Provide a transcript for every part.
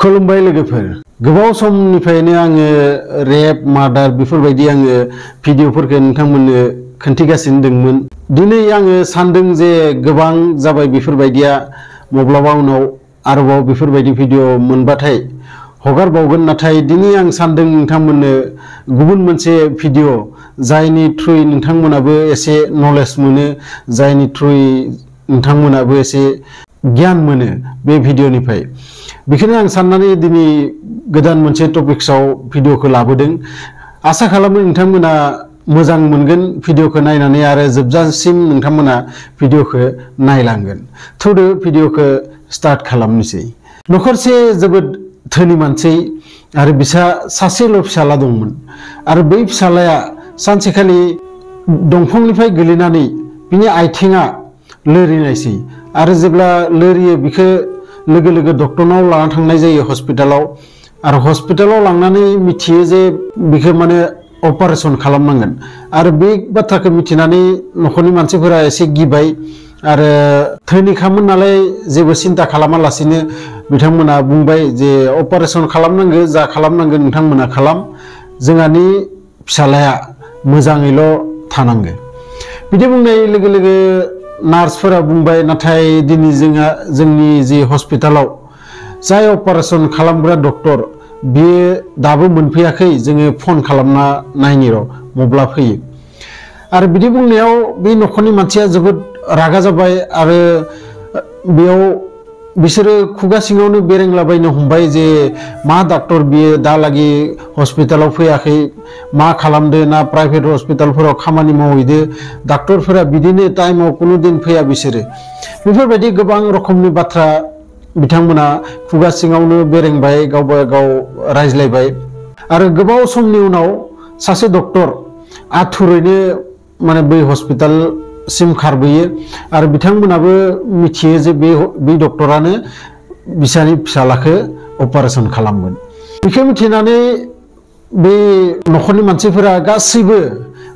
खुलुमबाय लोगोफोर गोबाव समनिफ्रायनो आङो रेप मार्डार बेफोरबायदि आङो भिडिअफोरखौ नोंथांमोननो खोन्थिगासिनो दंमोन। दिनै आङो सानदों जे गोबां जाबाय बेफोरबायदिया माब्लाबा उनाव आरोबाव बेफोरबायदि भिडिअ मोनबाथाय हगारबावगोन। नाथाय दिनै आं सानदों नोंथांमोननो गुबुन मोनसे भिडिअ जायनि थ्रुयै नोंथांमोनाबो एसे नलेज मोनो, जायनि थ्रुयै नोंथांमोनाबो एसे गियान मोनो बे भिडिअनिफ्राय। बेखायनो आं साननानै दिनै गोदान मोनसे टपिक्सआव भिडिअखौ लाबोदों। आसा खालामो नोंथांमोना मोजां मोनगोन भिडिअखौ नायनानै आरो जोबजासिम नोंथांमोना भिडिअखौ नायलांगोन। थौदो भिडिअखौ स्टार्ट खालामनोसै। नखरसे जोबोद धोनि मानसि आरो बिसा सासेल' फिसाला दंमोन आरो बै फिसालाया सानसेखालि दंफांनिफ्राय गोलैनानै बिनि आथिङा लोरिनायसै आरो जेब्ला लोरियो बिखौ लोगो लोगो डक्टरनाव लाना थांनाय जायो हस्पिटालाव। आरो हस्पिटालाव लांनानै मिथियो जे बिखौ माने अपारेशन खालामनांगोन। आरो बे बाथ्राखौ मिथिनानै नखरनि मानसिफोरा एसे गिबाय आरो धोनिखामोन नालाय जेबो सिन्था खालामालासिनो बिथांमोना बुंबाय जे अपारेशन खालामनांगौ, जा खालामनांगौ नोंथांमोना खालाम, जोंहानि फिसालाया मोजाङैल' थानांगौ। बिदि बुंनाय लोगो लोगो नार्सफोरा बुंबाय नाथाय दिनै जोंनि जि हस्पिटालाव जाय अपारेशन खालामग्रा डक्टर बियो दाबो मोनफैयाखै, जोङो फन खालामना नायनि र' मब्ला फैयो। आरो बिदि बुंनायाव बे नखरनि मानसिया जोबोद रागा जाबाय आरो बेयाव बिसोरो खुगा सिङावनो बेरेंलाबायनो हमबाय जे मा डक्टर बियो दालागि हस्पिटालाव फैयाखै, मा खालामदो ना प्राइभेट हस्पिटालफोराव खामानि मावहैदो, डक्टरफोरा बिदिनो टाइमाव कुनु दिन फैया बिसोरो। बेफोरबायदि गोबां रोखोमनि बाथ्रा बिथांमोना खुगा सिङावनो बेरेंबाय, गावबा गाव रायज्लायबाय। आरो गोबाव समनि उनाव सासे डक्टर आथुरैनो माने बै हस्पिटालसिम खारबोयो आरो बिथांमोनाबो मिथियो जे बे डक्टरानो बिसानि फिसालाखौ अपारेशन खालामगोन। बेखौ मिथिनानै बे नखरनि मानसिफोरा गासैबो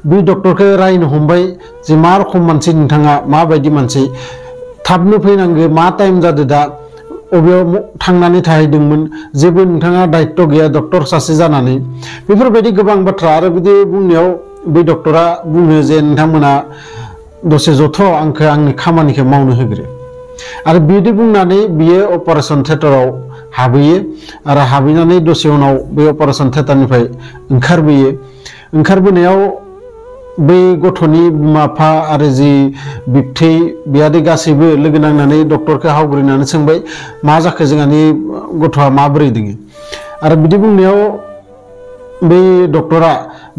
बे डक्टरखौ रायनो हमबाय जे मा रखम मानसि नोंथाङा, माबायदि मानसि, थाबनो फैनांगौ, मा टाइम जादो, दा अबेयाव थांनानै थाहैदोंमोन, जेबो नोंथाङा दायित्व गैया डक्टर सासे जानानै, बेफोरबायदि गोबां बाथ्रा। आरो बिदि बुंनायाव बे डक्टरा बुङो जे नोंथांमोना दसे जथ' आंखौ आंनि खामानिखौ मावनो होग्रो। आरो बिदि बुंनानै बियो अपारेशन थियेटाराव हाबहैयो आरो हाबहैनानै दसे उनाव बे अपारेशन थियेटारनिफ्राय ओंखारबोयो। ओंखारबोनायाव बै गथ'नि बिमा बिफा आरो जि बिबथै बियादै गासैबो लोगो नांनानै डक्टरखौ हावग्रिनानै सोंबाय मा जाखो, जोंहानि गथ'आ माबोरै दङ। आरो बिदि बुंनायाव बै डक्टरा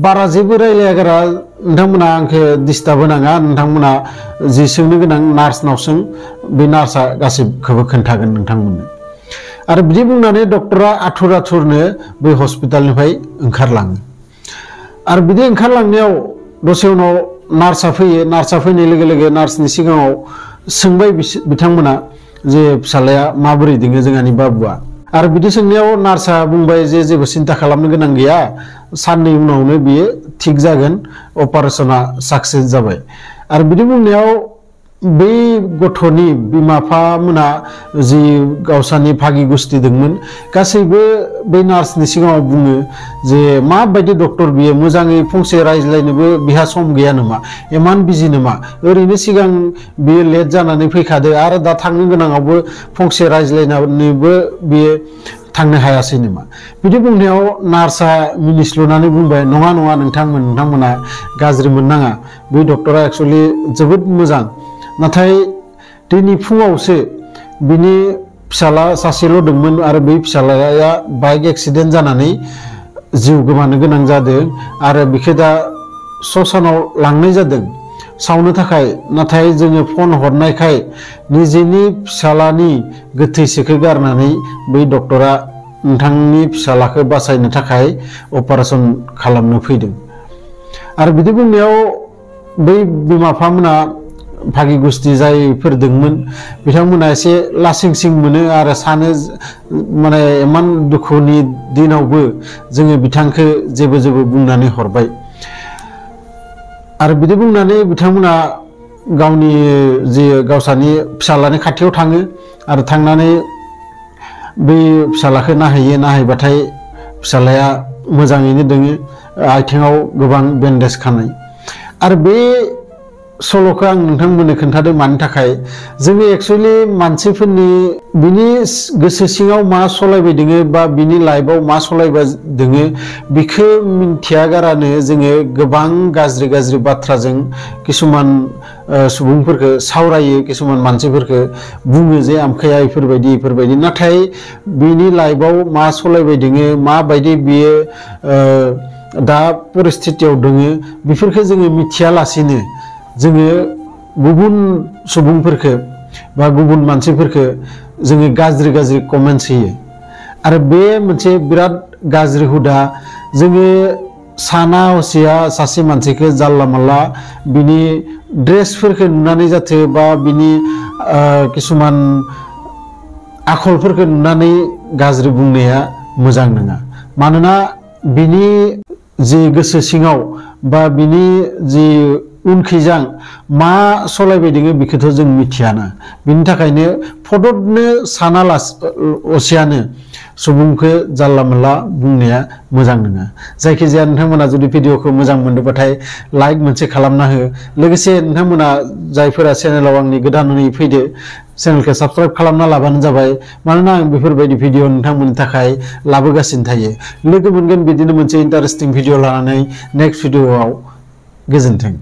बारा जेबो रायलायागारा, नोंथांमोना आंखौ डिस्टार्ब होनाङा, नोंथांमोना जि सोंनो गोनां नार्सनाव सों, बे नार्सआ गासैखौबो खोन्थागोन नोंथांमोननो। आरो बिदि बुंनानै डक्टरा आथुर आथुरनो बै हस्पिटालनिफ्राय ओंखारलाङो। आरो बिदि ओंखारलांनायाव दसे उनाव नार्सआ फैयो। नार्सआ फैनाय लोगो लोगो नार्सनि सिगाङाव सोंबाय बिथांमोना जे फिसालाया माबोरै दङ जोंहानि बाबुआ। आरो बिदि सोंनायाव नार्सआ बुंबाय जे जेबो सिन्था खालामनो गोनां गैया, साननै उनावनो बियो थिग जागोन, अपारेशना साक्सेस जाबाय। आरो बिदि बुंनायाव बै गथ'नि बिमा बिफामोना जि गावसानि भागि गुस्थि दंमोन गासैबो बै नार्सनि सिगाङाव बुङो जे माबायदि डक्टर बियो, मोजाङै फंसे रायज्लायनोबो बिहा सम गैया नामा, इमान बिजि नामा, ओरैनो सिगां बियो लेट जानानै फैखादो आरो दा थांनो गोनाङावबो फंसे रायज्लायनानैबो बियो थांनो हायासै नामा। बिदि बुंनायाव नार्सआ मिनिस्लुनानै बुंबाय नङा नङा नोंथांमोना गाज्रि मोननाङा, बै डक्टरा एक्सुवेलि जोबोद मोजां, नाथाय दिनै फुङावसो बिनि फिसाला सासेल' दंमोन आरो बै फिसालाया बाइक एक्सिडेन्ट जानानै जिउ गोमानो गोनां जादों आरो बिखौ दा ससानाव लांनाय जादों सावनो थाखाय। नाथाय जोङो फन हरनायखाय निजेनि फिसालानि गोथैसोखौ गारनानै बै डक्टरा नोंथांनि फिसालाखौ बासायनो थाखाय अपारेशन खालामनो फैदों। आरो बिदि बुंनायाव बै बिमा बिफामोना भागि गुस्थि जायफोर दंमोन बिथांमोना एसे लासिंसिं मोनो आरो सानो माने इमान दुखुनि दिनावबो जोङो बिथांखौ जेबो बुंनानै हरबाय। आरो बिदि बुंनानै बिथांमोना गावनि जि गावसानि फिसालानि खाथियाव थाङो आरो थांनानै बे फिसालाखौ नाहैबाथाय फिसालाया मोजाङैनो दोङो आथिङाव गोबां बेन्डेज खानाय आरो बे सल'खौ आं नोंथांमोननो खोन्थादों मानि थाखाय जोङो एक्चुअली मानसिफोरनि बिनि गोसो सिङाव मा सलायबाय दोङो बा बिनि लाइफआव मा सलायबाय दोङो बिखौ मिन्थियागारानो जोङो गोबां गाज्रि गाज्रि बाथ्राजों किसुमान सुबुंफोरखौ सावरायो किसुमान मानसिफोरखौ बुङो जे आमखाया इफोरबायदि नाथाय बिनि लाइफआव मा सलायबाय दोङो माबायदि बियो दा परिस्थितियाव दोङो बेफोरखौ जोङो मिथियालासिनो जोङो गुबुन सुबुंफोरखौ बा गुबुन मानसिफोरखौ जोङो गाज्रि गाज्रि कमेन्ट्स होयो आरो बे मोनसे बिराद गाज्रि हुदा जोङो साना हसिया सासे मानसिखौ जानला मानला बिनि ड्रेसफोरखौ नुनानै जाथो बा बिनि किसुमान आखलफोरखौ नुनानै गाज्रि बुंनाया मोजां नङा मानोना बिनि जि गोसो सिङाव बा बिनि जि उनखैजां मा सलायबाय दोङो बेखौथ' जों मिथियाना बिनि थाखायनो फददनो सानालासियानो सुबुंखौ जानला मोनला बुंनाया मोजां नङा जायखिजाया नोंथांमोना जुदि भिडिअखौ मोजां मोनदोंबाथाय लाइक मोनसे खालामना हो लोगोसे नोंथांमोना जायफोरा चेनेलाव आंनि गोदानै फैदो चेनेलखौ साबस्क्राइब खालामना लाबानो जाबाय मानोना आं बेफोरबायदि भिडिअ नोंथांमोननि थाखाय लाबोगासिनो थायो लोगो मोनगोन बिदिनो मोनसे इन्टारेस्टिं भिडिअ लानानै नेक्स्ट भिडिअआव गोजोन्थों।